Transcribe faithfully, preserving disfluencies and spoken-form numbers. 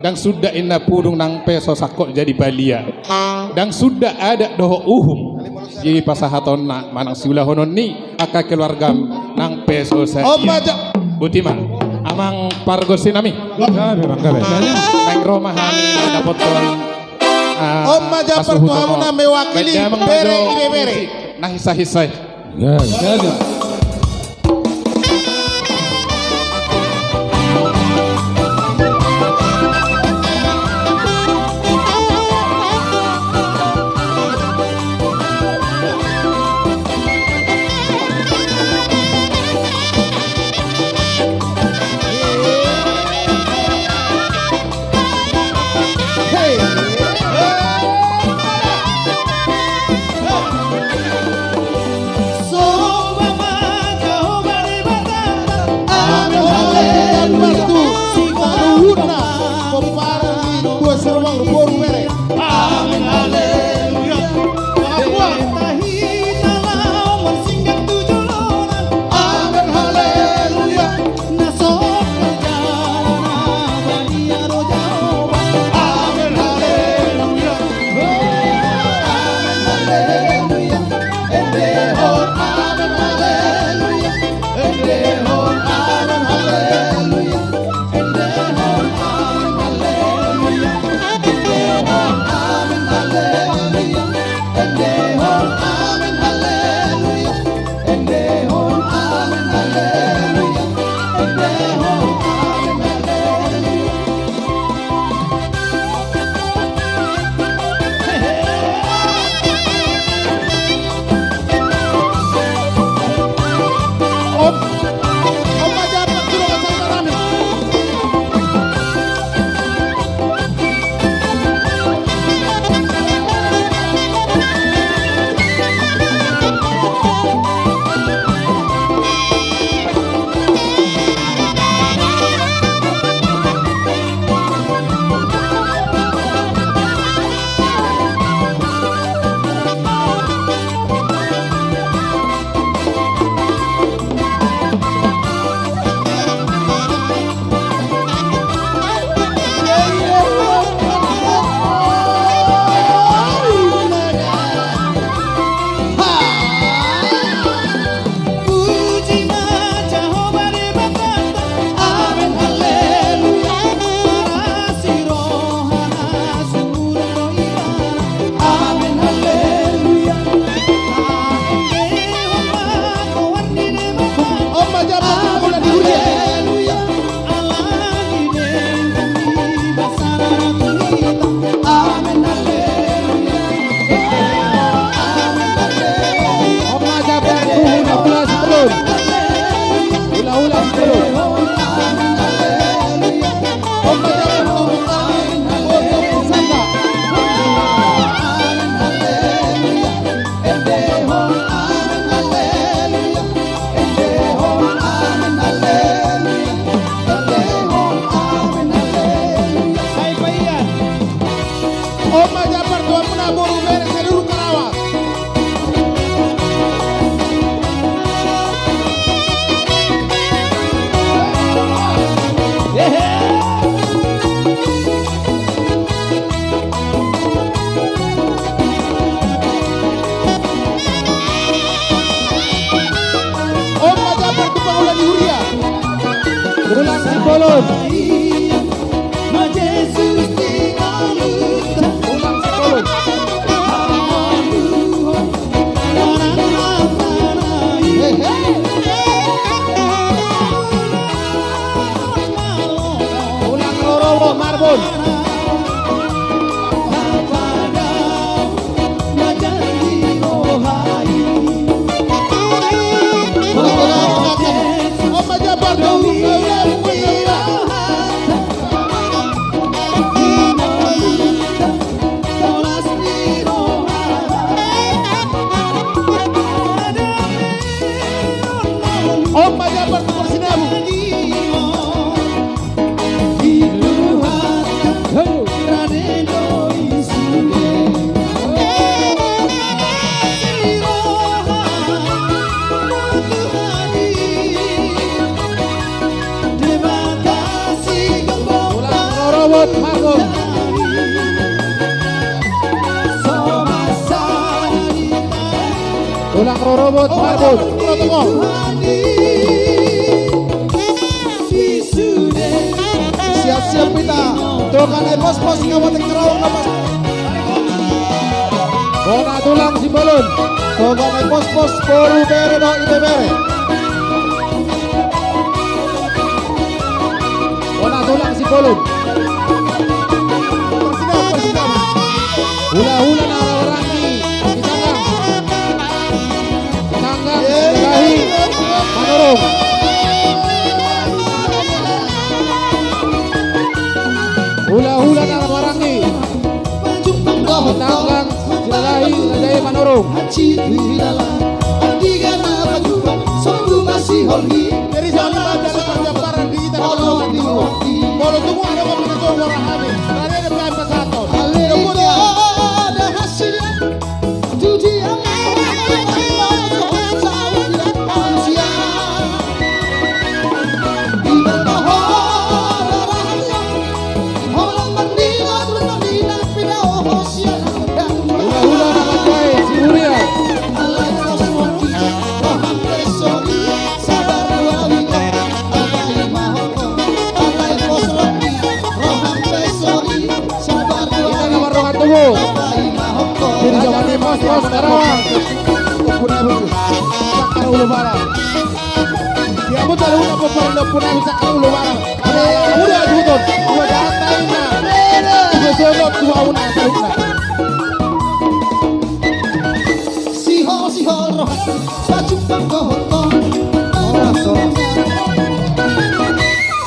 Ndang suda inna pudung nang pe so sangkot jadi balia. Ndang suda adat dohot uhum dipasahatonna manang siulahononna angka keluargam nang pe so sadia. Boti ma, amang pargonsi nami. Gabe, Bang, gabe. Naeng ro ma hami mandapothon, ah, on ma jambar tu hamuna mewakili bere, ibebere. Na hisa-hisa i. Gabe. Gabe. Amen, haleluya. Martu, si paruhutna, pomparan ni dua serwang boru bere. Amen, haleluya. Penguasa. Amen, haleluya. On ma jambar tu hamuna boru bere seluruh Karawang. On ma jambar tu pangula ni huria. Ulang Sipolon. Ulang Sipolon. Ulang Rorobot Marbun. On ma jambar tu Porsinabu. Tulang rorobot, marbot. Siap-siap hita. Toga na i pospos, nga mate kerawang na pas. Bona tulang Simbolon. Toga na i pospos, boru, bere dohot ibebere. Bona tulang Simbolon. Hula-hula na maranggi di tanggang. Tanggang, Silahi, Manurung. Hula-hula na maranggi. Tanggang, Silahi, Raja i Manurung. Jadi, siapa yang baca panjang parah di kita, kalau tuh, kalau tuh, ada apa, kita tuh, orang habis. Tadi ada berapa satu? Ada hasil. Hula-hula na manjae, si Urian. Hita na mardongan tubu. Jadi, raja i pospos Karawang. Ompun abu. Sakar ulu bara. Dia pun tahu apa perlu pun abu sakar ulu bara.